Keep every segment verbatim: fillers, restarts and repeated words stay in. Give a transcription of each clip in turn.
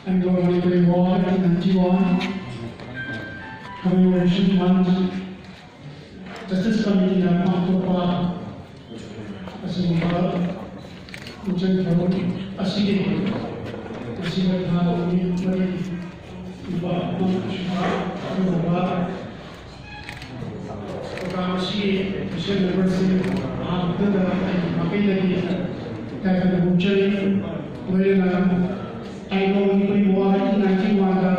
Anglo-Manipuri War nineteen ninety-one Commemoration Month Justice Committee-ꯅ ꯄꯥꯡꯊꯣꯛꯄ ꯑꯁꯤꯒꯨꯝꯕ ꯄꯨꯛꯆꯦꯜ ꯊꯧꯔꯝ ꯑꯁꯤꯒꯤ ꯉꯁꯤꯒꯤ ꯊꯥ ꯅꯨꯃꯤꯠ ꯃꯔꯤ ꯂꯨꯄꯥ ꯑꯃ ꯁꯨꯕ ꯑꯗꯨꯒꯨꯝꯕ ꯄ꯭ꯔꯣꯒ꯭ꯔꯥꯝ ꯑꯁꯤꯒꯤ ꯁꯣꯁꯤꯌꯦꯜ ꯃꯦꯝꯕꯔꯁꯤꯡ ꯑꯍꯥꯟꯕꯗ ꯑꯩꯒꯤ ꯃꯥꯏꯀꯩꯗꯒꯤ ꯏꯀꯥꯏ ꯈꯨꯝꯅꯕ ꯎꯠꯆꯔꯤ꯫ ꯂꯣꯏꯅꯅ ꯑꯩꯉꯣꯟ ꯑꯩꯈꯣꯏ ꯋꯥꯔꯤ ꯅꯥꯏꯟꯇꯤ ꯋꯥꯟꯗ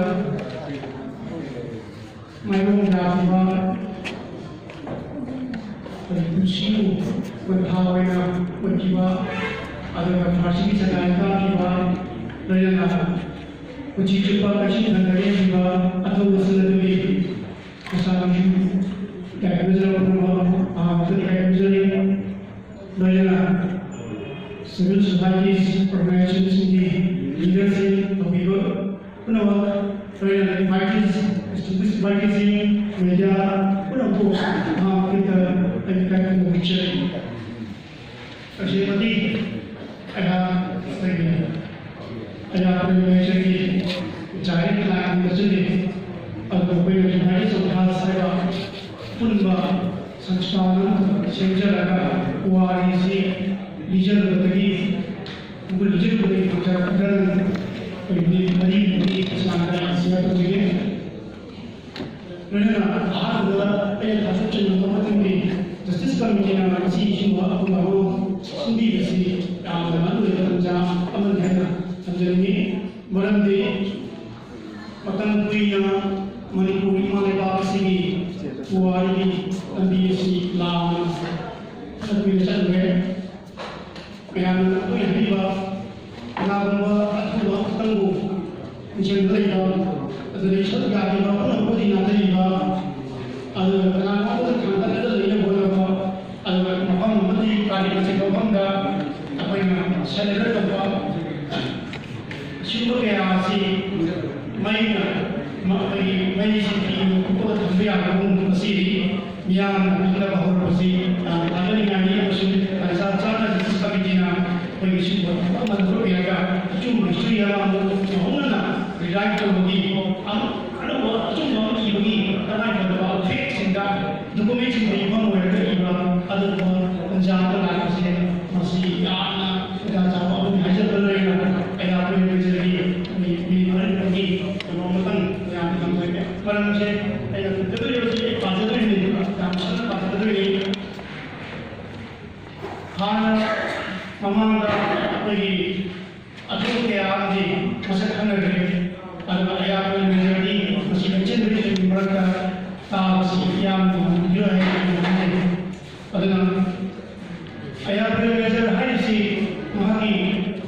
ꯃꯥꯏꯌꯣꯛꯅꯔꯛꯈꯤꯕ ꯑꯩꯈꯣꯏ ꯄꯨꯟꯁꯤꯕꯨ ꯄꯟꯊꯥ ꯑꯣꯏꯅ ꯑꯣꯏꯈꯤꯕ, ꯑꯗꯨꯒ ꯐꯥꯔꯁꯤꯒꯤ ꯁꯒꯥꯏ ꯀꯥꯈꯤꯕ, ꯂꯣꯏꯅꯅ ꯄꯨꯟꯁꯤ ꯆꯨꯞꯄ ꯀꯩꯁꯨ ꯊꯟꯗꯔꯦ ꯍꯥꯏꯕ ꯑꯊꯧꯕꯁꯤꯡ ꯑꯗꯨꯒꯤ ꯃꯁꯥꯒꯤꯁꯨ ꯏꯀꯥꯏ ꯈꯨꯝꯅꯖꯕ ꯄꯨꯝꯅꯃꯛ ꯃꯍꯥꯛ ꯃꯈꯨꯠꯇ ꯏꯀꯥꯏ ꯈꯨꯝꯅꯖꯔꯤ꯫ ꯂꯣꯏꯅꯅ civil societies organizationꯁꯤꯡꯒꯤ leaderꯁꯤꯡ ꯇꯧꯕꯤꯕ ꯄꯨꯝꯅꯃꯛ, ꯂꯣꯏꯅꯅ invitees, distinguished invitee, media ꯄꯨꯝꯅꯃꯛꯄꯨ ꯃꯍꯥꯛ ꯃꯈꯨꯠꯇ ꯑꯩ ꯏꯀꯥꯏ ꯈꯨꯝꯅꯕ ꯎꯠꯆꯔꯤ꯫ ꯑꯁꯤꯃꯗꯤ ꯑꯩꯍꯥꯛ ꯑꯩꯈꯣꯏꯒꯤ ꯑꯌꯥꯝꯕ ꯂꯩꯖꯔꯤ, ꯖꯥꯏꯟ ꯀ꯭ꯂꯥꯏꯟ ꯑꯃꯁꯨꯅꯤ꯫ ꯑꯗꯨꯒ ꯑꯩꯈꯣꯏꯅ United Sanghathas ꯍꯥꯏꯕ ꯑꯄꯨꯟꯕ ꯁꯪꯁꯊꯥꯟ ꯑꯃꯈꯛ ꯁꯦꯝꯖꯔꯒ ꯋꯥꯔꯤꯁꯤ ꯂꯤꯖꯔꯨꯕꯗꯒꯤ, ꯃꯈꯣꯏ ꯂꯤꯖꯔꯨꯕꯗꯒꯤ ꯐꯪꯖꯔꯛꯄꯗ ꯑꯩꯈꯣꯏ ꯃꯤꯅꯤꯠ ꯃꯔꯤꯒꯨꯝꯕꯒꯤ ꯆꯥꯡꯗ ꯁꯤꯌꯥꯔ ꯇꯧꯖꯒꯦ꯫ ꯂꯣꯏꯅꯅ ꯑꯍꯥꯟꯕꯗ ꯑꯩꯅ ꯊꯥꯖꯠꯆꯅꯤꯡꯕ ꯃꯇꯝꯒꯤ Justice Committeeꯅ ꯉꯁꯤ ꯁꯤꯒꯨꯝꯕ ꯑꯐꯕ ꯑꯃ ꯁꯤꯟꯕꯤꯕꯁꯤ ꯌꯥꯝꯅ ꯃꯔꯨ ꯑꯣꯏꯕ ꯇꯥꯟꯖꯥ ꯑꯃꯅꯤ ꯍꯥꯏꯅ ꯊꯝꯖꯅꯤꯡꯏ꯫ ꯃꯔꯝꯗꯤ ꯃꯇꯝ ꯀꯨꯏꯅ ꯃꯅꯤꯄꯨꯔ ꯏꯃꯥ ꯂꯩꯕꯥꯛ ꯑꯁꯤꯒꯤ ꯄꯨꯋꯥꯔꯤꯒꯤ ꯂꯝꯕꯤ ꯑꯁꯤ ꯂꯥꯟꯅ ꯐꯅ ꯀꯨꯏꯅ ꯆꯠꯂꯨꯔꯦ꯫ ꯃꯌꯥꯝꯅ ꯇꯣꯏꯅ ꯍꯥꯏꯕꯤꯕ ꯀꯅꯥꯒꯨꯝꯕ ꯑꯊꯨꯕ ꯈꯛꯇꯪꯕꯨ ꯃꯤꯡꯁꯦꯜꯗ ꯂꯩꯕ, ꯑꯗꯨꯗꯒꯤ ꯁꯔꯨꯛ ꯌꯥꯔꯤꯕ ꯄꯨꯝꯅꯃꯛꯄꯨꯗꯤ ꯅꯥꯊꯩꯕ, ꯑꯗꯨꯒ ꯀꯅꯥꯒꯨꯝꯕ ꯑꯃꯗꯤ ꯊꯥꯡꯒꯠꯂꯒ ꯂꯩꯅꯕ ꯍꯣꯠꯅꯕ, ꯑꯗꯨꯒ ꯃꯐꯝ ꯑꯃꯗꯤ ꯀꯥꯂꯦꯟ ꯆꯤꯡꯕ ꯃꯐꯝꯗ ꯑꯩꯈꯣꯏꯅ celebrate ꯇꯧꯕ, ꯑꯁꯤꯒꯨꯝꯕ ꯀꯌꯥ ꯑꯁꯤ ꯃꯩꯅ, ꯃ-, ꯑꯩꯈꯣꯏꯒꯤ ꯃꯩꯁꯤ ꯐꯤ ꯑꯃ ꯀꯨꯞꯄꯒ ꯊꯝꯕ ꯌꯥꯕ ꯃꯑꯣꯡ ꯑꯁꯤ ꯃꯤꯌꯥꯝꯅ ꯈꯪꯅꯕ ꯍꯧꯔꯛꯄꯁꯤ ꯌꯥꯝꯅ ꯊꯥꯒꯠꯅꯤꯡꯉꯥꯏꯅꯤ꯫ ꯑꯃꯁꯨꯡ ꯇꯥꯟꯖꯥ ꯆꯥꯅ Justice Committeeꯅ ꯑꯩꯈꯣꯏꯒꯤ ꯁꯤꯒꯨꯝꯕ ꯊꯕꯛ ꯑꯃ ꯂꯧꯕꯤꯔꯒ ꯑꯆꯨꯝꯕ history ꯑꯃ ꯑꯃꯨꯛ ꯅꯧꯍꯧꯅꯅ ꯒꯥꯏꯗ ꯇꯧꯕꯒꯤ ꯑꯅꯧꯕ ꯑꯆꯨꯝꯕ ꯑꯃ ꯏꯕꯒꯤ ꯇꯉꯥꯏꯐꯗꯕ ꯐꯦꯛꯁꯤꯡꯗ ꯗꯣꯀꯨꯃꯦꯟꯁꯤꯡꯗ ꯌꯨꯝꯐꯝ ꯑꯣꯏꯔꯒ ꯏꯕ ꯑꯗꯨꯒꯨꯝꯕ ꯇꯟꯖꯥ ꯑꯃ ꯂꯥꯛꯄꯁꯦ ꯃꯁꯤ ꯌꯥꯝꯅ ꯈꯨꯗꯣꯡꯆꯥꯕ ꯑꯃꯅꯤ ꯍꯥꯏꯖꯕ ꯂꯣꯏꯔꯒ ꯑꯩꯅ ꯑꯩꯈꯣꯏ ꯃꯦꯖꯔꯒꯤ ꯃꯤ ꯃꯔꯤꯒꯤ ꯀꯩꯅꯣ ꯑꯃꯇꯪ ꯃꯌꯥꯝꯗ ꯊꯝꯖꯒꯦ꯫ ꯃꯔꯝꯁꯦ ꯑꯩꯅ ꯈꯨꯝꯖꯗꯣꯏꯔꯤꯕꯁꯤ ꯄꯥꯖꯗꯣꯏꯅꯤ, ꯌꯥꯝ ꯁꯥꯡꯅ ꯄꯥꯖꯗꯣꯏꯅꯤ꯫ ꯍꯥꯟꯅ ꯃꯃꯥꯡꯗ ꯑꯩꯈꯣꯏꯒꯤ ꯑꯊꯧꯕ ꯀꯌꯥ ꯑꯃꯗꯤ ꯃꯁꯛ ꯈꯪꯅꯈ꯭ꯔꯦ꯫ ꯑꯗꯨꯒ ꯑꯌꯥꯝꯕ ꯃꯦꯖꯔꯗꯤ ꯃꯁꯤ ꯂꯦꯡꯁꯤꯟꯕꯒꯤ ꯃꯔꯛꯇ ꯇꯥꯕꯁꯤ ꯌꯥꯝꯅ ꯃꯤꯑꯣꯏ ꯍꯥꯏꯅ ꯈꯟꯖꯩ꯫ ꯑꯗꯨꯅ ꯑꯌꯥꯝꯕ ꯃꯦꯖꯔ ꯍꯥꯏꯔꯤꯁꯤ ꯃꯍꯥꯛꯀꯤ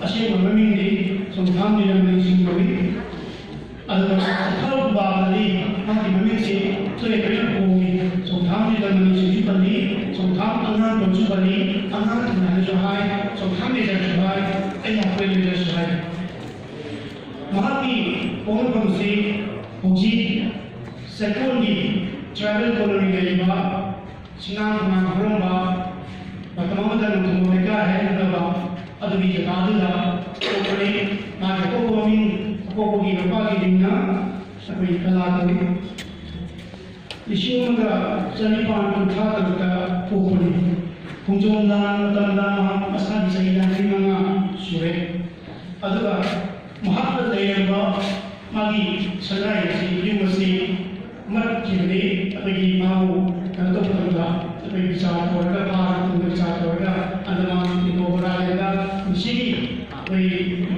ꯑꯁꯦꯡꯕ ꯃꯃꯤꯡꯗꯤ ꯆꯣꯡꯊꯥꯝ ꯅꯤꯔꯃꯅꯤ ꯁꯤꯡ ꯀꯧꯏ꯫ ꯑꯗꯨꯒ ꯆꯤꯊꯕ ꯈꯨꯕꯥꯛꯇꯗꯤ ꯃꯥꯒꯤ ꯃꯃꯤꯡꯁꯤ ꯇꯣꯏꯅ ꯇꯣꯏꯅ ꯄꯣꯡꯏ꯫ ꯆꯣꯡꯊꯥꯝ ꯅꯤꯔꯃꯅꯤꯁꯤꯁꯨ ꯄꯜꯂꯤ, ꯆꯣꯡꯊꯥꯝ ꯑꯉꯥꯡꯕꯁꯨ ꯄꯜꯂꯤ, ꯑꯉꯥꯡ ꯍꯥꯏꯅꯁꯨ ꯍꯥꯏ, ꯆꯣꯡꯊꯥꯝ ꯃꯦꯖꯔꯁꯨ ꯍꯥꯏ, ꯑꯩ ꯍꯥꯞꯄꯦ ꯃꯦꯖꯔꯁꯨ ꯍꯥꯏ꯫ ꯃꯍꯥꯛꯀꯤ ꯄꯣꯛꯅꯐꯝꯁꯤ ꯍꯧꯖꯤꯛ ꯆꯦꯛꯀꯣꯟꯒꯤ ꯇ꯭ꯔꯥꯏꯕꯦꯜ ꯀꯣꯂꯣꯅꯤ ꯂꯩꯔꯤꯕ ꯁꯤꯡꯅꯥꯡ ꯈꯣꯡꯅꯥꯡ ꯍꯧꯔꯝꯕ ꯃꯇꯝ ꯑꯃꯗ ꯅꯣꯡꯊꯣꯡꯕ ꯂꯩꯀꯥꯏ ꯍꯥꯏꯅ ꯈꯪꯅꯕ ꯑꯗꯨꯒꯤ ꯖꯒꯥꯗꯨꯗ ꯄꯣꯛꯄꯅꯤ꯫ ꯃꯥꯒꯤ ꯑꯄꯣꯛꯄ ꯃꯃꯤꯡ, ꯑꯄꯣꯛꯄꯒꯤ ꯃꯄꯥꯒꯤ ꯃꯤꯡꯅ ꯑꯩꯈꯣꯏ ꯀꯂꯥ ꯀꯧꯏ꯫ ꯂꯤꯁꯤꯡ ꯑꯃꯒ ꯆꯅꯤꯄꯥꯟ ꯀꯨꯟꯊ꯭ꯔꯥ ꯇꯔꯨꯛꯇ ꯄꯣꯛꯄꯅꯤ꯫ ꯈꯣꯡꯖꯣꯝ ꯂꯥꯟ ꯃꯇꯝꯗ ꯃꯍꯥꯛ ꯃꯁꯥꯒꯤ ꯆꯍꯤ ꯌꯥꯡꯈꯩ ꯃꯉꯥ ꯁꯨꯔꯦ꯫ ꯑꯗꯨꯒ ꯃꯍꯥꯛꯅ ꯂꯩꯔꯝꯕ ꯃꯥꯒꯤ ꯁꯉꯥꯏ ꯑꯁꯤ, ꯌꯨꯝ ꯑꯁꯤ ꯃꯠꯈꯤꯕꯅꯤ꯫ ꯑꯩꯈꯣꯏꯒꯤ ꯃꯥꯕꯨ ꯀꯩꯅꯣ ꯇꯧꯕ ꯃꯇꯝꯗ ꯑꯩꯈꯣꯏ ꯕꯤꯆꯥꯔ ꯇꯧꯔꯒ, ꯐꯥꯔꯕ ꯃꯇꯨꯡꯗ ꯕꯤꯆꯥꯔ ꯇꯧꯔꯒ ꯑꯟꯗꯃꯥꯟ ꯅꯤꯀꯣꯕꯔ ꯑꯥꯏꯂꯦꯟꯗ ꯃꯁꯤꯒꯤ ꯑꯩꯈꯣꯏ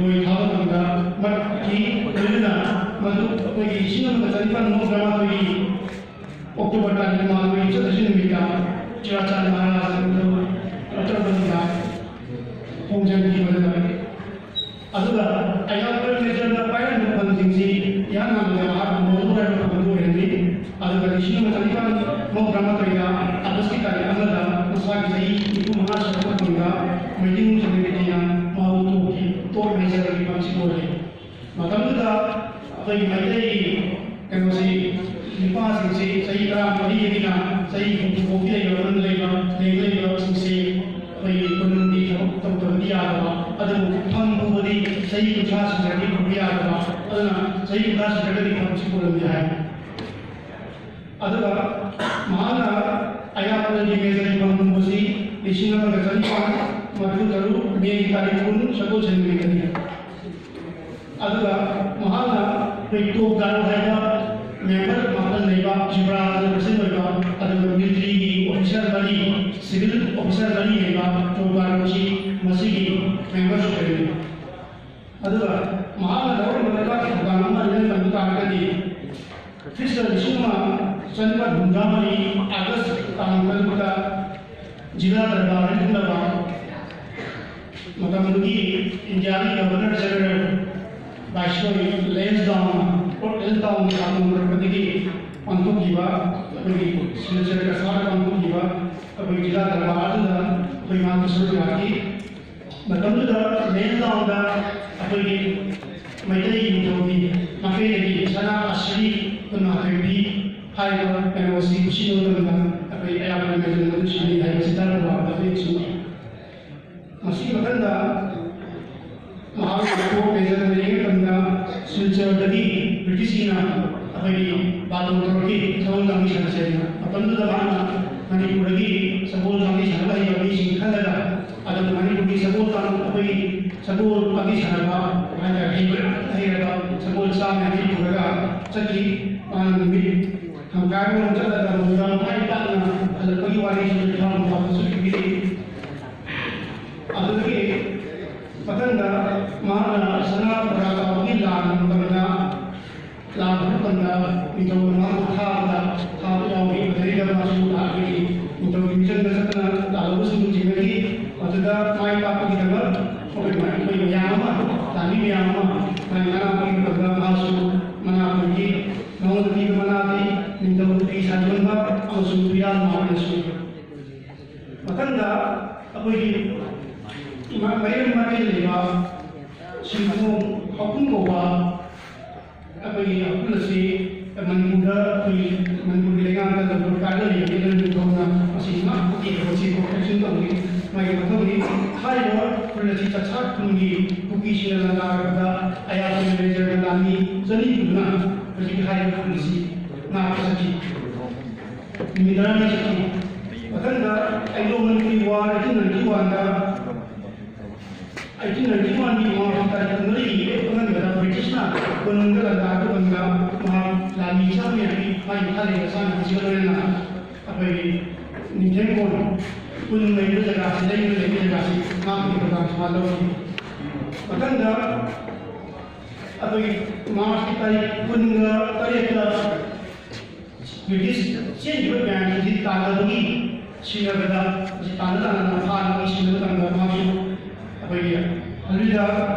ꯂꯣꯏ ꯊꯥꯕ ꯃꯇꯝꯗ ꯃꯠꯈꯤ꯫ ꯂꯣꯏꯅꯅ ꯃꯗꯨ ꯑꯩꯈꯣꯏꯒꯤ ꯂꯤꯁꯤꯡ ꯑꯃꯒ ꯆꯅꯤꯄꯥꯟ ꯃꯧꯗ꯭ꯔꯥ ꯃꯥꯊꯣꯏꯒꯤ ꯑꯣꯛꯇꯣꯕꯔ ꯇꯥꯔꯤꯛ ꯃꯉꯥ ꯆꯠꯂꯤꯁꯤ ꯅꯨꯃꯤꯠꯇ ꯆꯨꯔꯥꯆꯥꯟ ꯃꯍꯥꯔꯥꯖ ꯑꯗꯨ ꯎꯠꯇꯔ ꯄ꯭ꯔꯗꯦꯁꯇ ꯍꯣꯡꯖꯟꯈꯤꯕꯗꯨꯗ, ꯑꯗꯨꯒ ꯑꯌꯥꯝꯕ ꯃꯦꯖꯔꯅ ꯄꯥꯏꯔꯝꯕ ꯐꯝꯁꯤꯡꯁꯤ ꯏꯍꯥꯟ ꯍꯥꯟꯕꯗ ꯃꯍꯥꯛ ꯃꯣꯂꯨ ꯍꯥꯏꯕ ꯐꯝ ꯑꯗꯨ ꯑꯣꯏꯔꯝꯃꯤ꯫ ꯑꯗꯨꯒ ꯂꯤꯁꯤꯡ ꯑꯃ ꯆꯅꯤꯄꯥꯟ ꯃꯧꯗ꯭ꯔꯥ ꯃꯥꯊꯣꯏꯗ ꯑꯥꯒꯁꯀꯤ ꯇꯥꯔꯤꯛ ꯑꯃꯗ ꯃꯁꯥꯒꯤ ꯆꯍꯤ ꯅꯤꯐꯨ ꯃꯉꯥ ꯁꯨꯔꯛꯄ ꯃꯇꯝꯗ ꯃꯩꯇꯩ ꯁꯦꯅꯥꯄꯇꯤꯅ ꯃꯍꯥꯛꯄꯨ ꯇꯣꯞꯀꯤ ꯇꯣꯞ ꯃꯦꯖꯔꯒꯤ ꯐꯝꯁꯤ ꯑꯣꯏꯔꯦ꯫ ꯃꯇꯝꯗꯨꯗ ꯑꯩꯈꯣꯏꯒꯤ ꯃꯩꯇꯩꯒꯤ ꯀꯩꯅꯣꯁꯤ, ꯅꯨꯄꯥꯁꯤꯡꯁꯤ ꯆꯍꯤ ꯇꯔꯥꯃꯔꯤꯗꯒꯤꯅ ꯆꯍꯤ ꯍꯨꯝꯐꯨ ꯐꯥꯎꯒꯤ ꯂꯩꯕ, ꯃꯅꯨꯡꯗ ꯂꯩꯕ, ꯂꯩꯕ, ꯂꯩꯕꯁꯤꯡꯁꯤ ꯑꯩꯈꯣꯏꯒꯤ ꯀꯣꯅꯨꯡꯒꯤ ꯊꯕꯛ ꯇꯧꯗꯕꯗꯤ ꯌꯥꯗꯕ, ꯑꯗꯨꯕꯨ ꯐꯝ ꯄꯨꯕꯗꯤ ꯆꯍꯤ ꯀꯨꯟꯊ꯭ꯔꯥ ꯁꯨꯔꯗꯤ ꯐꯝ ꯌꯥꯗꯕ, ꯑꯗꯨꯅ ꯆꯍꯤ ꯀꯨꯟꯊ꯭ꯔꯥ ꯁꯨꯔꯒꯗꯤ ꯊꯕꯛꯁꯤ ꯄꯨꯔꯝꯗꯦ ꯍꯥꯏ꯫ ꯑꯗꯨꯒ ꯃꯍꯥꯛꯅ ꯑꯌꯥꯝꯕꯅ ꯃꯦꯖꯔ ꯐꯪꯕꯁꯤ ꯂꯤꯁꯤꯡ ꯑꯃꯒ ꯆꯅꯤꯄꯥꯟ ꯃꯔꯤꯐꯨ ꯇꯔꯨꯛ ꯃꯦꯒꯤ ꯇꯥꯔꯤꯛ ꯀꯨꯟ ꯁꯒꯣꯜꯁꯦꯟ ꯅꯨꯃꯤꯠꯇꯅꯤ꯫ ꯑꯗꯨꯒ ꯃꯍꯥꯛꯅ ꯑꯩꯈꯣꯏ ꯇꯣꯞ ꯒꯥꯔꯣ ꯍꯥꯏꯕ ꯃꯦꯝꯕꯔ ꯃꯥꯄꯜ ꯂꯩꯕ ꯖꯤꯕ꯭ꯔꯥꯗ ꯄ꯭ꯔꯁꯤꯗꯦꯟ ꯑꯣꯏꯕ, ꯑꯗꯨꯒ ꯃꯤꯂꯤꯇꯔꯤꯒꯤ ꯑꯣꯐꯤꯁꯥꯔ ꯃꯔꯤ, ꯁꯤꯚꯤꯜ ꯑꯣꯐꯤꯁꯥꯔ ꯃꯔꯤ ꯂꯩꯕ ꯇꯣꯞ ꯒꯥꯔꯣꯁꯤ ꯃꯁꯤꯒꯤ ꯃꯦꯝꯕꯔꯁꯤꯞ ꯑꯣꯏꯔꯤꯕꯅꯤ꯫ ꯑꯗꯨꯒ ꯃꯍꯥꯛꯅ ꯂꯧꯔꯝꯕ ꯂꯩꯕꯥꯛꯀꯤ ꯊꯧꯗꯥꯡ ꯑꯃ ꯑꯩꯅ ꯄꯟꯕ ꯇꯥꯔꯒꯗꯤ, ꯈ꯭ꯔꯤꯁꯇ ꯂꯤꯁꯤꯡ ꯑꯃ ꯆꯅꯤꯄꯥꯟ ꯍꯨꯝꯗ꯭ꯔꯥ ꯃꯔꯤ ꯑꯥꯒꯁ ꯇꯥꯡ ꯇꯔꯨꯛꯇ ꯖꯤꯂꯥ ꯗꯔꯕꯥꯔ ꯍꯥꯏꯅ ꯈꯪꯅꯕ ꯃꯇꯝꯗꯨꯒꯤ ꯏꯟꯗꯤꯌꯥꯒꯤ ꯒꯚꯔꯅꯔ ꯖꯦꯅꯔꯦꯜ ꯚꯥꯏꯁꯔꯣꯏ ꯂꯦꯟꯁꯗꯥꯎꯟ, ꯂꯣꯔꯗ ꯂꯦꯟꯁꯗꯥꯎꯟꯅ ꯂꯥꯛꯂꯝꯕꯗꯒꯤ ꯄꯥꯡꯊꯣꯛꯈꯤꯕ, ꯑꯩꯈꯣꯏꯒꯤ ꯁꯤꯜꯆꯔ ꯀꯁꯥꯔꯗ ꯄꯥꯡꯊꯣꯛꯈꯤꯕ ꯑꯩꯈꯣꯏ ꯖꯤꯂꯥ ꯗꯔꯕꯥꯔ ꯑꯗꯨꯗ ꯑꯩꯈꯣꯏ ꯃꯌꯥꯝ ꯁꯔꯨꯛ ꯌꯥꯈꯤ꯫ ꯃꯇꯝꯗꯨꯗ ꯂꯦꯟꯁꯗꯥꯎꯟꯗ ꯑꯩꯈꯣꯏꯒꯤ ꯃꯩꯇꯩ ꯅꯤꯡꯊꯧꯒꯤ ꯃꯥꯏꯀꯩꯗꯒꯤ ꯁꯅꯥ ꯑꯁꯤꯔꯤ ꯀꯨꯟꯃꯥꯊꯣꯏ ꯄꯤ ꯍꯥꯏꯔꯤꯕ ꯀꯩꯅꯣꯁꯤ ꯀꯨꯁꯤ ꯅꯣꯡꯗꯝꯗ ꯑꯩꯈꯣꯏ ꯑꯌꯥꯝꯕꯅ ꯃꯦꯖꯔ ꯑꯗꯨ ꯁꯤꯖꯤꯟꯅꯩ ꯍꯥꯏꯕꯁꯤ ꯇꯥꯔꯛꯄ ꯑꯗꯨꯒꯤ ꯁꯨꯝ ꯃꯁꯤꯒꯤ ꯃꯊꯪꯗ ꯃꯍꯥꯛꯅ ꯇꯣꯞ ꯃꯦꯖꯔ ꯑꯣꯏꯔꯤꯉꯩ ꯃꯇꯝꯗ ꯁꯤꯜꯆꯔꯗꯒꯤ ꯕ꯭ꯔꯤꯇꯤꯁꯁꯤꯡꯅ ꯑꯩꯈꯣꯏꯒꯤ ꯕꯥꯇꯣꯟ ꯇꯧꯔꯛꯈꯤ, ꯁꯒꯣꯜ ꯀꯥꯡꯖꯩ ꯁꯥꯟꯅꯁꯦꯅ꯫ ꯃꯇꯝꯗꯨꯗ ꯃꯍꯥꯛꯅ ꯃꯅꯤꯄꯨꯔꯗꯒꯤ ꯁꯒꯣꯜ ꯀꯥꯡꯖꯩ ꯁꯥꯟꯅꯕ ꯍꯩꯕ ꯃꯤꯁꯤꯡ ꯈꯜꯂꯒ ꯑꯗꯨꯝ ꯃꯅꯤꯄꯨꯔꯒꯤ ꯁꯒꯣꯜ ꯀꯥꯡ-, ꯑꯩꯈꯣꯏꯒꯤ ꯁꯒꯣꯜ ꯀꯥꯡꯖꯩ ꯁꯥꯟꯅꯕ ꯍꯥꯏꯇꯥꯔꯦ, ꯍꯩꯕ, ꯍꯩꯔꯕ ꯁꯒꯣꯜ ꯆꯥꯝꯃ ꯌꯥꯡꯈꯩ ꯄꯨꯔꯒ ꯆꯠꯈꯤ꯫ ꯃꯥꯅ ꯅꯨꯃꯤꯠ ꯊꯪꯒꯥꯏꯔꯣꯝ ꯆꯠꯂꯒ ꯅꯨꯃꯤꯗꯥꯡ ꯃꯥꯏ ꯄꯥꯛꯅ ꯍꯜꯂꯛꯄꯒꯤ ꯋꯥꯔꯤꯁꯨ ꯏꯝꯐꯥꯜ ꯃꯐꯝꯗꯁꯨ ꯏꯕꯤꯔꯤ꯫ ꯑꯗꯨꯗꯒꯤ ꯃꯊꯪꯗ ꯃꯍꯥꯛꯅ ꯁꯅꯥ ꯄ꯭ꯔꯖꯥ ꯆꯥꯎꯕꯒꯤ ꯂꯥꯟ ꯃꯇꯝꯗ, ꯂꯥꯟ ꯃꯇꯝꯗ ꯅꯤꯡꯊꯧꯅ ꯃꯍꯥꯛꯄꯨ ꯊꯥꯕꯗ, ꯊꯥꯕ ꯌꯥꯎꯈꯤ꯫ ꯃꯗꯩꯗ ꯃꯥꯁꯨ ꯂꯥꯟꯒꯤ ꯅꯤꯡꯊꯧꯒꯤ ꯃꯤꯆꯪꯗ ꯆꯠꯇꯨꯅ ꯂꯥꯜꯍꯧꯕꯁꯤꯡꯕꯨ ꯊꯦꯡꯅꯈꯤ꯫ ꯑꯗꯨꯗ ꯃꯥꯏ ꯄꯥꯛꯄꯒꯤꯗꯃꯛ ꯑꯩꯈꯣꯏ ꯃ-, ꯑꯩꯈꯣꯏ ꯃꯌꯥꯝ ꯑꯃ, ꯂꯥꯟꯃꯤ ꯃꯌꯥꯝ ꯑꯃ ꯃꯥꯏ ꯃꯅꯥ ꯄꯤꯕ ꯃꯇꯝꯗ ꯃꯍꯥꯛꯁꯨ ꯃꯅꯥ ꯐꯪꯈꯤ꯫ ꯃꯉꯣꯟꯗ ꯄꯤꯕ ꯃꯅꯥꯗꯤ ꯅꯤꯡꯊꯧ ꯐꯤ ꯁꯥ ꯌꯣꯟꯕ ꯑꯃꯁꯨꯡ ꯐꯤꯔꯥꯜ ꯃꯥꯟꯅꯁꯨ꯫ ꯃꯊꯪꯗ ꯑꯩꯈꯣꯏꯒꯤ ꯃ-, ꯃꯌꯨꯝ ꯃꯀꯩ ꯂꯩꯕ ꯁꯤꯡꯈꯣꯡ ꯍꯧꯈꯨꯝ ꯀꯧꯕ ꯑꯩꯈꯣꯏꯒꯤ ꯍꯧꯈꯨꯜ ꯑꯁꯤ ꯃꯅꯤꯄꯨꯔꯗ, ꯑꯩꯈꯣꯏꯒꯤ ꯃꯅꯤꯄꯨꯔꯒꯤ ꯂꯩꯉꯥꯛꯇ ꯂꯝꯗꯝ ꯀꯥꯏꯗ ꯂꯩꯕꯒꯤ ꯂꯝꯗꯝ ꯊꯧꯅ ꯃꯁꯤ ꯉꯥꯛꯄꯒꯤ ꯊꯕꯛꯁꯤ ꯀꯣꯑꯣꯄꯔꯦꯁꯟ ꯇꯧꯏ꯫ ꯃꯥꯒꯤ ꯃꯊꯧꯅꯤ꯫ ꯍꯥꯏꯔꯤꯕ ꯈꯨꯜ ꯑꯁꯤ ꯆꯥꯛꯆꯥ ꯈꯨꯟꯒꯤ ꯀꯨꯀꯤꯁꯤꯡꯅ ꯂꯥꯟꯗꯥꯔꯛꯄꯗ ꯑꯌꯥꯝꯕ ꯂꯥꯟꯃꯤ ꯆꯅꯤ ꯄꯨꯗꯨꯅ ꯍꯧꯖꯤꯛꯀꯤ ꯍꯥꯏꯔꯤꯕ ꯈꯨꯜ ꯑꯁꯤ ꯉꯥꯛꯄ ꯆꯠꯈꯤ꯫ ꯅꯨꯃꯤꯠ ꯇꯔꯥꯅꯤ ꯆꯠꯈꯤ꯫ ꯃꯊꯪꯗ Anglo Manipuri war eighteen ninety ꯋꯥꯟꯗ ꯑꯩꯠꯇꯤꯟ ꯅꯥꯏꯟꯇꯤ ꯋꯥꯟꯒꯤ ꯃꯥꯔꯆ ꯇꯥꯔꯤꯛ ꯀꯨꯟꯃꯔꯤꯒꯤ ꯑꯉꯟꯕꯗ ꯕ꯭ꯔꯤꯇꯤꯁꯅ ꯀꯣꯅꯨꯡꯗ ꯂꯥꯟꯗꯥꯔꯛꯄ ꯃꯇꯝꯗ ꯃꯍꯥꯛ ꯂꯥꯟꯃꯤ ꯆꯥꯝꯃ ꯌꯥꯡꯈꯩ ꯃꯥꯒꯤ ꯃꯈꯥ ꯂꯩꯕ ꯆꯥꯝꯃ ꯌꯥꯡꯈꯩꯁꯤꯒ ꯂꯣꯏꯅꯅ ꯑꯩꯈꯣꯏꯒꯤ ꯅꯤꯡꯊꯦꯝꯀꯣꯟ ꯀꯨꯟ ꯂꯩꯕ ꯖꯒꯥꯁꯤ, ꯂꯩꯕ ꯂꯩꯕ ꯖꯒꯥꯁꯤ ꯉꯥꯛꯄꯒꯤ ꯊꯧꯗꯥꯡꯁꯨ ꯃꯥ ꯂꯧꯈꯤ꯫ ꯃꯊꯪꯗ ꯑꯩꯈꯣꯏꯒꯤ ꯃꯥꯔꯆꯀꯤ ꯇꯥꯔꯤꯛ ꯀꯨꯟꯒ ꯇꯔꯦꯠꯇ ꯕ꯭ꯔꯤꯇꯤꯁ ꯆꯦꯟꯈꯤꯕ ꯃꯌꯥꯝꯁꯤꯡꯁꯤ ꯇꯥꯟꯅꯕꯒꯤ ꯁꯤꯟꯅꯕꯗ, ꯃꯁꯤ ꯇꯥꯟꯅ ꯇꯥꯟꯅꯅ ꯐꯥꯅꯕꯒꯤ ꯁꯤꯟꯅꯕ ꯃꯇꯝꯗ ꯃꯥꯁꯨ ꯑꯩꯈꯣꯏꯒꯤ ꯑꯗꯨꯗ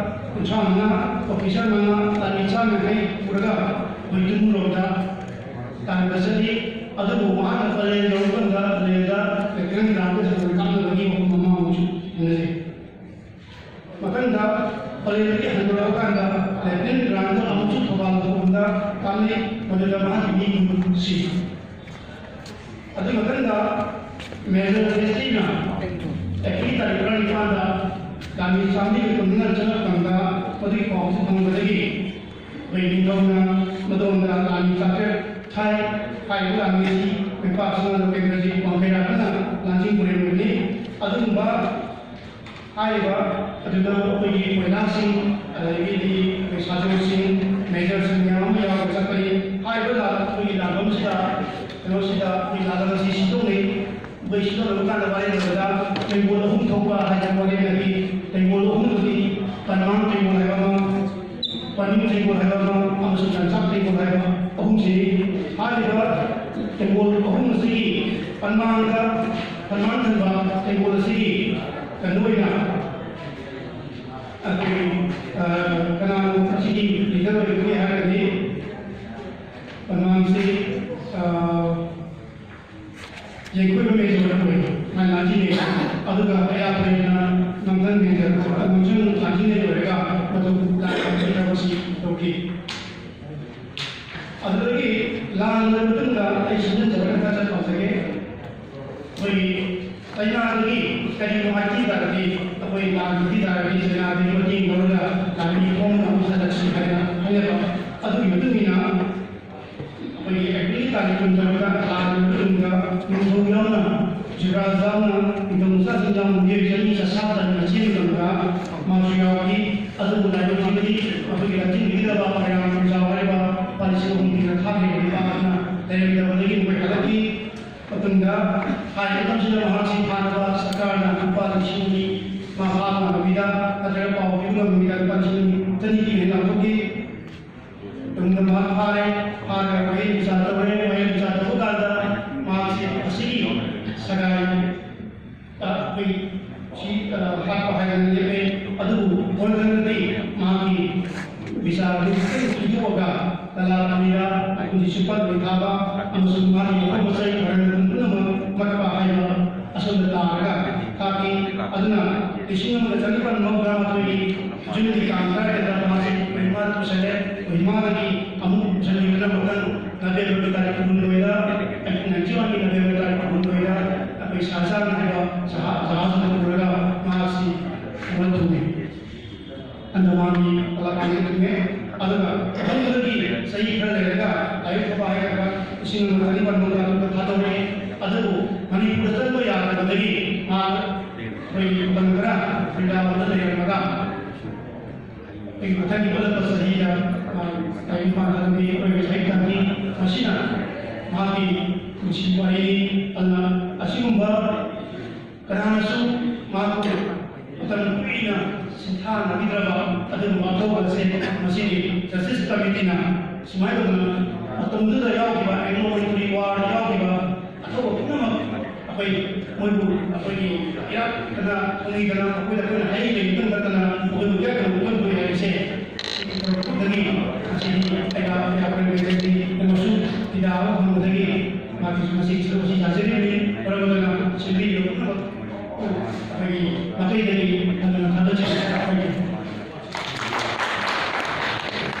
ꯀꯨꯟꯊ꯭ꯔꯥ ꯃꯉꯥ, ꯑꯣꯐꯤꯁꯥꯔ ꯃꯉꯥ, ꯂꯥꯟꯃꯤ ꯆꯥꯝꯃ ꯌꯥꯡꯈꯩ ꯄꯨꯔꯒ ꯑꯩꯈꯣꯏ ꯇꯨꯡꯂꯣꯝꯗ ꯇꯥꯟꯅꯕ ꯆꯠꯂꯤ꯫ ꯑꯗꯨꯕꯨ ꯃꯍꯥꯛꯅ ꯄꯂꯦꯜ ꯌꯧꯔꯀꯥꯟꯗ ꯄꯂꯦꯜꯗ ꯂꯦꯐꯇꯤꯅꯦꯟ ꯀꯔꯅꯦꯜ ꯁꯦꯅꯥꯄꯇꯤ ꯀꯥꯞꯅꯕꯒꯤ ꯋꯥꯐꯝ ꯑꯃ ꯑꯃꯨꯛꯁꯨ ꯊꯦꯡꯅꯖꯩ꯫ ꯃꯊꯪꯗ ꯄꯂꯦꯜꯗꯒꯤ ꯍꯟꯗꯣꯔꯛꯑꯀꯥꯟꯗ ꯂꯦꯐꯇꯤꯅꯦꯟ ꯀꯔꯅꯦꯜ ꯑꯃꯨꯛꯁꯨ ꯊꯧꯕꯥꯜ ꯈꯣꯡꯗ ꯀꯥꯞꯅꯩ, ꯃꯗꯨꯗ ꯃꯍꯥꯛꯀꯤ ꯃꯤ ꯀꯨꯟ ꯁꯤ꯫ ꯑꯗꯨꯒꯤ ꯃꯊꯪꯗ ꯃꯦꯖꯔ ꯖꯦꯁꯂꯤꯅ ꯑꯦꯄ꯭ꯔꯤꯜ ꯇꯥꯔꯤꯛ ꯇꯔꯥꯅꯤꯄꯥꯟꯗ ꯂꯥꯟꯃꯤ ꯆꯥꯝꯃꯔꯤꯒ ꯀꯨꯟꯃꯉꯥ ꯆꯪꯂꯛꯄ ꯃꯇꯝꯗ ꯃꯗꯨꯒꯤ ꯄꯥꯎꯁꯤ ꯐꯪꯕꯗꯒꯤ ꯑꯩꯈꯣꯏ ꯅꯤꯡꯊꯧꯅ ꯃꯗꯣꯝꯗ ꯂꯥꯟꯃꯤ ꯆꯥꯇ꯭ꯔꯦꯠ ꯊꯥꯏ꯫ ꯍꯥꯏꯔꯤꯕ ꯂꯥꯟꯃꯤ ꯑꯁꯤ ꯃꯥꯏꯄꯥꯛ ꯁꯅꯥ ꯂꯣꯀꯦꯟꯗ꯭ꯔꯖꯤꯠ ꯋꯥꯡꯈꯩꯔꯥꯛꯄꯅ ꯂꯥꯟꯆꯤꯡ ꯄꯨꯔꯦꯜ ꯑꯣꯏꯕꯅꯤ꯫ ꯑꯗꯨꯒꯨꯝꯕ ꯍꯥꯏꯔꯤꯕ ꯑꯗꯨꯗ ꯑꯩꯈꯣꯏꯒꯤ ꯀꯣꯏꯂꯥꯁꯤꯡ, ꯑꯗꯒꯤꯗꯤ ꯑꯩꯈꯣꯏ ꯁꯥꯖꯣꯟꯁꯤꯡ, ꯃꯦꯖꯔꯁꯤꯡ ꯃꯌꯥꯝ ꯑꯃ ꯌꯥꯎꯔꯒ ꯆꯠꯄꯅꯤ꯫ ꯍꯥꯏꯔꯤꯕ ꯂꯥꯟ, ꯑꯩꯈꯣꯏꯒꯤ ꯂꯥꯟꯐꯝꯁꯤꯗ, ꯀꯩꯅꯣꯁꯤꯗ ꯑꯩꯈꯣꯏ ꯂꯥꯟ ꯑꯁꯤ ꯁꯤꯟꯗꯣꯛꯅꯩ꯫ ꯑꯩꯈꯣꯏ ꯁꯤꯟꯗꯣꯛꯅꯕ ꯀꯥꯟꯗ ꯋꯥꯔꯦꯡ ꯂꯩꯕꯗ ꯇꯦꯡꯒꯣꯜ ꯑꯍꯨꯝ ꯊꯣꯛꯄ ꯍꯥꯏꯅ ꯋꯥꯔꯦꯡ ꯅꯠꯇꯦ꯫ ꯇꯦꯡꯒꯣꯜ ꯑꯍꯨꯝꯗꯨꯗꯤ ꯄꯟꯃꯥꯡ ꯇꯦꯡꯒꯣꯜ ꯍꯥꯏꯕ ꯑꯃ, ꯄꯟꯅꯨꯡ ꯇꯦꯡꯒꯣꯜ ꯍꯥꯏꯕ ꯑꯃ ꯑꯃꯁꯨꯡ ꯂꯟꯆꯥꯛ ꯇꯦꯡꯒꯣꯜ ꯍꯥꯏꯕ ꯑꯍꯨꯝꯁꯤꯅꯤ꯫ ꯍꯥꯏꯔꯤꯕ ꯇꯦꯡꯒꯣꯜ ꯑꯍꯨꯝ ꯑꯁꯤꯒꯤ ꯄꯟꯃꯥꯡꯗ, ꯄꯟꯃꯥꯡ ꯊꯟꯕ ꯇꯦꯡꯒꯣꯜ ꯑꯁꯤꯒꯤ ꯀꯩꯅꯣ ꯑꯣꯏꯅ ꯑꯩꯈꯣꯏꯒꯤ, ꯑ, ꯀꯅꯥꯅꯣ ꯑꯁꯤꯒꯤ ꯂꯤꯗꯔ ꯑꯣꯏꯕꯒꯦ ꯍꯥꯏꯔꯒꯗꯤ ꯄꯟꯃꯥꯡꯁꯤ, ꯑ, ꯌꯦꯡꯈꯣꯏꯕ ꯃꯦꯖꯔ ꯑꯣꯏ, ꯃꯥꯏ ꯂꯥꯟꯖꯤꯡꯉꯦ꯫ ꯑꯗꯨꯒ ꯑꯌꯥꯝꯕꯅ ꯅꯝꯊꯪ ꯃꯦꯖꯔ, ꯅꯝꯊꯪ ꯂꯥꯟꯖꯤꯡꯉꯦ ꯑꯣꯏꯔꯒ ꯃꯗꯨ ꯂꯥꯟꯒꯤ ꯊꯕꯛꯁꯤ ꯇꯧꯈꯤ꯫ ꯑꯗꯨꯗꯒꯤ ꯂꯥꯟ ꯂꯣꯏꯔꯕ ꯃꯇꯨꯡꯗ ꯑꯩ ꯁꯝꯖꯤꯟꯖꯔꯒ ꯈꯔ ꯆꯠ ꯇꯧꯖꯒꯦ꯫ ꯑꯩꯈꯣꯏꯒꯤ ꯆꯩꯅꯥꯗꯒꯤ ꯀꯔꯤꯒꯨꯝꯕ ꯍꯥꯏꯕ ꯇꯥꯔꯒꯗꯤ, ꯑꯩꯈꯣꯏ ꯂꯥꯟ ꯍꯥꯏꯕ ꯇꯥꯔꯒꯗꯤ ꯆꯩꯅꯥꯗꯒꯤ ꯃꯇꯦꯡ ꯂꯧꯔꯒ ꯂꯥꯟꯃꯤ ꯈꯣꯡꯅ ꯑꯃꯨꯛ ꯍꯜꯂꯛꯁꯤ ꯍꯥꯏꯅ ꯍꯥꯏꯅꯕ꯫ ꯁꯨꯔꯥꯖ ꯌꯥꯎꯅ ꯅꯤꯡꯊꯧ ꯃꯆꯥꯁꯤꯡ ꯌꯥꯎꯅ ꯃꯤꯑꯣꯏ ꯆꯅꯤ ꯆꯥꯁꯥ ꯇꯟꯅ ꯆꯦꯟꯕ ꯃꯇꯝꯗ ꯃꯥꯁꯨ ꯌꯥꯎꯈꯤ꯫ ꯑꯗꯨꯕꯨ ꯂꯥꯏꯕꯛ ꯊꯤꯕꯗꯤ ꯃꯈꯣꯏꯒꯤ ꯂꯝꯖꯤꯡꯕꯤꯒꯗꯕ ꯃꯣꯏꯔꯥꯡ ꯄ꯭ꯔꯖꯥ ꯍꯥꯏꯔꯤꯕ ꯂꯨꯄꯥ ꯂꯤꯁꯤꯡ ꯑꯍꯨꯝ ꯄꯤꯅ ꯊꯥꯈꯤꯕ ꯅꯨꯄꯥ ꯑꯗꯨꯅ ꯂꯩꯔꯝꯗꯕꯗꯒꯤ ꯃꯈꯣꯏ ꯍꯜꯂꯛꯈꯤ꯫ ꯃꯇꯨꯡꯗ ꯍꯥꯏꯔꯤꯕ ꯃꯇꯝꯁꯤꯗ ꯃꯍꯥꯛꯁꯤ ꯐꯥꯅꯕ ꯁꯔꯀꯥꯔꯅ ꯂꯨꯄꯥ ꯂꯤꯁꯤꯡ ꯑꯅꯤ ꯃꯥ ꯐꯥꯕ ꯉꯝꯃꯤꯗ ꯅꯠꯇ꯭ꯔꯒ ꯄꯥꯎ ꯄꯤꯕ ꯉꯝꯃꯤꯗ ꯂꯨꯄꯥ ꯂꯤꯁꯤꯡ ꯑꯅꯤ ꯆꯅꯤ ꯄꯤ ꯍꯥꯏꯅ ꯂꯥꯎꯊꯣꯛꯈꯤ꯫ ꯇꯨꯡꯗ ꯃꯍꯥꯛ ꯐꯥꯔꯦ꯫ ꯐꯥꯔꯒ ꯋꯥꯌꯦꯜ ꯕꯤꯆꯥꯔ ꯇꯧꯔꯦ꯫ ꯋꯥꯌꯦꯜ ꯕꯤꯆꯥꯔ ꯇꯧꯕ ꯀꯥꯟꯗ ꯃꯍꯥꯛꯁꯦ ꯑꯁꯤꯒꯤ ꯁꯒꯥꯏ, ꯑ, ꯑꯩꯈꯣꯏ ꯁꯤ, ꯑ, ꯍꯥꯠꯄ ꯍꯥꯏꯗꯅ ꯂꯦꯞꯄꯦ꯫ ꯑꯗꯨꯕꯨ ꯍꯣꯜꯗꯟꯗꯗꯤ ꯃꯍꯥꯛꯀꯤ ꯕꯤꯆꯥꯔ ꯑꯗꯨ ꯈꯤꯇꯪ ꯊꯨꯡꯗꯣꯛꯑꯒ ꯂꯂꯥ ꯄꯥꯝꯕꯤꯗ ꯄꯨꯟꯁꯤ ꯆꯨꯞꯄ ꯂꯣꯏ ꯊꯥꯕ ꯑꯃꯁꯨꯡ ꯃꯍꯥꯛꯀꯤ ꯃꯄꯣꯠ ꯃꯆꯩ ꯃꯔꯜ ꯄꯨꯝꯅꯃꯛ ꯃꯠꯄ ꯍꯥꯏꯕ ꯑꯁꯣꯝꯗ ꯇꯥꯔꯒ ꯊꯥꯈꯤ꯫ ꯑꯗꯨꯅ ꯂꯤꯁꯤꯡ ꯑꯃꯒ ꯆꯅꯤꯄꯥꯟ ꯃꯧꯗ꯭ꯔꯥ ꯃꯥꯊꯣꯏꯒꯤ ꯖꯨꯟꯒꯤ ꯇꯥꯡ ꯇꯔꯥꯇꯔꯦꯠꯇ ꯃꯍꯥꯛꯁꯤ ꯀꯣꯍꯤꯃꯥꯗ ꯄꯨꯁꯜꯂꯦ꯫ ꯀꯣꯍꯤꯃꯥꯗꯒꯤ ꯑꯃꯨꯛ ꯄꯨꯁꯟꯕꯤꯕꯅ ꯃꯊꯪ ꯅꯕꯦꯝꯕꯔꯒꯤ ꯇꯥꯔꯤꯛ ꯀꯨꯟꯍꯨꯝꯗꯣꯏꯗ, ꯅꯥꯏꯟꯇꯤ ꯋꯥꯟꯒꯤ ꯅꯕꯦꯝꯕꯔ ꯇꯥꯔꯤꯛ ꯀꯨꯟꯍꯨꯝꯗꯣꯏꯗ ꯑꯩꯈꯣꯏ ꯁꯍꯥꯖꯍꯥꯟ ꯍꯥꯏꯕ ꯖꯍꯥ-, ꯖꯍꯥꯖ ꯑꯃ ꯄꯨꯔꯒ ꯃꯍꯥꯛꯁꯤ ꯈꯨꯃꯟ ꯊꯨꯡꯉꯤ꯫ ꯑꯟꯗꯃꯥꯟꯒꯤ ꯀꯂꯥꯀꯥꯔꯅ ꯊꯨꯡꯉꯦ꯫ ꯑꯗꯨꯒ ꯃꯊꯪꯗꯒꯤ ꯆꯍꯤ ꯈꯔ ꯂꯩꯔꯒ ꯂꯥꯏꯔꯤꯛ ꯐꯕ ꯍꯥꯏꯔꯒ ꯂꯤꯁꯤꯡ ꯑꯃ ꯆꯅꯤꯄꯥꯟ ꯃꯧꯗ꯭ꯔꯥ ꯇꯔꯨꯛꯇ ꯊꯥꯗꯣꯔꯛꯑꯦ꯫ ꯑꯗꯨꯕꯨ ꯃꯅꯤꯄꯨꯔꯗ ꯆꯪꯕ ꯌꯥꯗꯕꯗꯒꯤ ꯃꯍꯥꯛ ꯑꯩꯈꯣꯏꯒꯤ ꯃꯇꯝ ꯈꯔ ꯕ꯭ꯔꯤꯟꯗꯥꯕꯟꯗ ꯂꯩꯔꯝꯃꯒ ꯑꯩꯈꯣꯏꯒꯤ ꯃꯊꯪꯒꯤ ꯑꯣꯜꯂꯛꯄ ꯆꯍꯤꯗ ꯃꯥ ꯂꯥꯏꯔꯤꯛ ꯄꯥꯅꯕꯒꯤ ꯑꯩꯈꯣꯏꯒꯤ ꯂꯥꯏꯔꯤꯛ ꯇꯝꯃꯤ꯫ ꯃꯁꯤꯅ ꯃꯍꯥꯛꯀꯤ ꯄꯨꯟꯁꯤ ꯋꯥꯔꯤꯅꯤ꯫ ꯑꯗꯨꯅ ꯑꯁꯤꯒꯨꯝꯕ ꯀꯅꯥꯅꯁꯨ ꯃꯍꯥꯛꯄꯨ ꯃꯇꯝ ꯀꯨꯏꯅ ꯁꯤꯟꯊꯥꯅꯕꯤꯗ꯭ꯔꯕ ꯑꯗꯨꯒꯨꯝꯕ ꯑꯊꯧꯕ ꯑꯁꯦ ꯃꯁꯤꯒꯤ ꯖꯁꯇꯤꯁ ꯀꯃꯤꯇꯤꯅ ꯁꯨꯃꯥꯏꯅ ꯇꯧꯗꯅ ꯃꯇꯝꯗꯨꯗ ꯌꯥꯎꯈꯤꯕ ꯑꯦꯡꯒ꯭ꯂꯣ ꯃꯅꯤꯄꯨꯔꯤ ꯋꯥꯔꯗ ꯌꯥꯎꯈꯤꯕ ꯑꯊꯧꯕ ꯄꯨꯝꯅꯃꯛ ꯑꯩꯈꯣꯏ ꯃꯣꯏꯕꯨ ꯑꯩꯈꯣꯏꯒꯤ ꯏꯔꯥꯛꯇꯅ ꯈꯪꯍꯩꯗꯅ ꯃꯈꯣꯏꯗ ꯑꯩꯈꯣꯏꯅ ꯍꯩ ꯂꯩ ꯈꯛꯇꯪ ꯅꯠꯇꯅ ꯃꯈꯣꯏꯕꯨ ꯏꯀꯥꯏ ꯈꯨꯝꯅꯕ ꯎꯠꯄ ꯍꯥꯏꯕꯁꯦ ꯁꯤꯒꯤ ꯊꯕꯛꯇꯒꯤ ꯉꯁꯤꯗꯤ ꯑꯩꯅ ꯑꯩꯈꯣꯏ ꯃꯩꯇꯩꯒꯤ ꯀꯩꯅꯣꯁꯨ ꯄꯤꯗꯥ ꯑꯃ ꯐꯪꯕꯗꯒꯤ ꯃꯥꯒꯤ ꯉꯁꯤ ꯁꯔꯨꯛ ꯑꯁꯤ ꯌꯥꯖꯔꯤꯕꯅꯤ꯫ ꯃꯔꯝ ꯑꯗꯨꯅ ꯁꯤꯟꯕꯤꯔꯤꯕ ꯄꯨꯝꯅꯃꯛ ꯑꯩꯈꯣꯏꯒꯤ ꯃꯥꯏꯀꯩꯗꯒꯤ